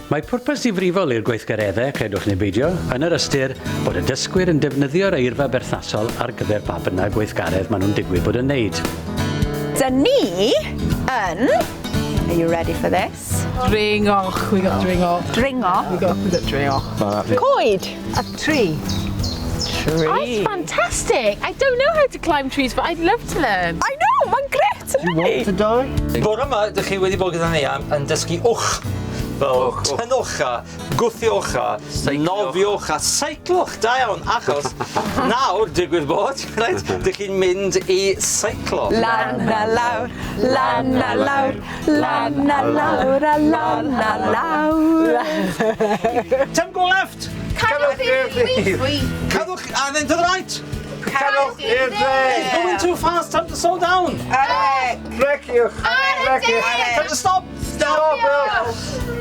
Mae pwrpas difrifol i'r gweithgareddau, credwch neu beidio, yn yr ystyr bod y dysgwyr yn defnyddio'r eirfa berthnasol ar gyfer pa bynnag gweithgaredd maen nhw'n digwydd bod yn neud. Dyn ni yn... Are you ready for this? Dringoch, we got dringo. Dringo. We got dringo. Coed. A tree. Tree. Oh, it's fantastic. I don't know how to climb trees, but I'd love to learn. I know, mae'n gret, Do you want to die? Bore yma, dych chi wedi bod gyda ni am, yn dysgu wch. Fel tynnwch a gwthiwch a nofiwch a seiclwch. Da iawn, achos nawr, digwydd bod, reit, dych chi'n mynd i seiclo. Lan a lawr, lan a lawr, lan a lawr a lan a lawr. Tim, go left! Cadwch i'r dde. Cadwch, and then to the right! Cadwch i'r dde. Going too fast, time to slow down! Breciwch. Breciwch. Time to stop! Stop.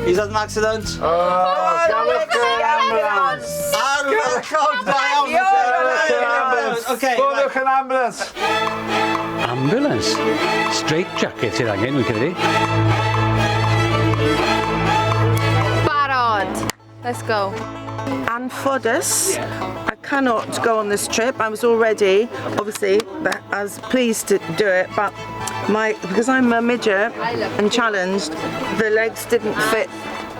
He's had an accident. Oh, galwch yr ambulance. Ardderchog, da iawn! Galwch yr ambulance. Okay, right. Ffoniwch yn ambulance. Ambulance. Straight jacket sydd angen, wy'n credu. Barod. Let's go. Anffodus, I cannot go on this trip. I was already, obviously, I was pleased to do it, but because I'm a midget and challenged, the legs didn't fit,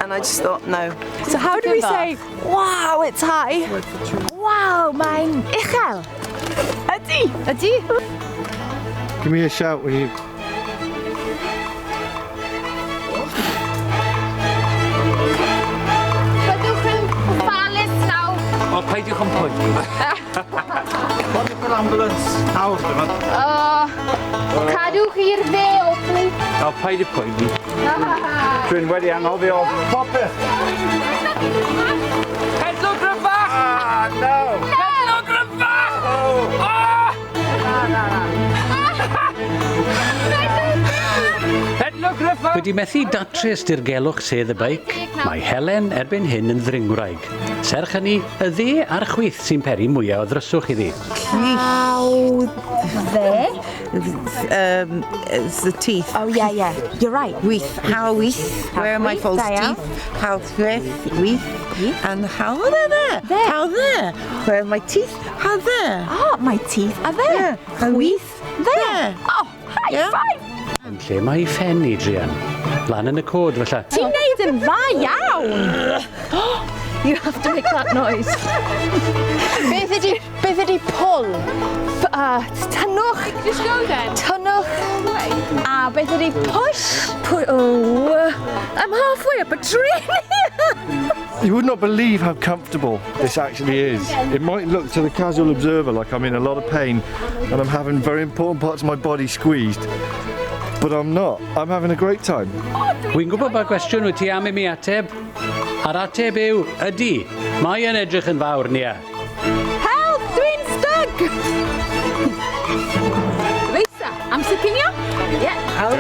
and I just thought, no. So how do we say, wow, it's high? Wow, mae'n uchel. Ydy. Ydy? Give me a shout when you... Byddwch yn ofalus nawr. O, peidiwch yn poeni. Ffoniwch yr ambulance. Nawr, dyma. Cadwch i'r dde, hopefully. O, paid â poeni. Dwi'n wedi anghofio popeth. Pedlo gryfach! Ah, no. Pedlo gryfach! Ah! Pedlo gryfach! Wedi methu datrys dirgelwch sedd y beic, mae Helen erbyn hyn yn ddringwraig. Serch hynny, y dde a'r chwith sy'n peri mwyaf o ddryswch iddi. How there? It's the teeth. Oh, yeah, yeah. You're right. Weith. How weith. Where are my weith, false da iawn. teeth? How thith, weith. And how are they there? There. How there? Where are my teeth? How there? Oh, my teeth are there. Yeah. How Chwith there. There. Oh, high Yeah. five. Yn lle mae ei phen i, druan? Lan yn y cod, falle. Ti'n neud yn dda iawn. You have to make that noise. Beth ydy pull? Tynnwch. Just go then. Tynnwch. A beth ydy push? Oh, I'm halfway up a tree. You would not believe how comfortable this actually is. It might look to the casual observer like I'm in a lot of pain and I'm having very important parts of my body squeezed, but I'm not. I'm having a great time. Wy'n gwybod pa gwestiwn wyt ti am i mi ateb. A'r ateb yw, ydy. Mae yn edrych yn fawr, Nia. Help, dwi'n stuck. Lisa, amser cinio? Yeah. How,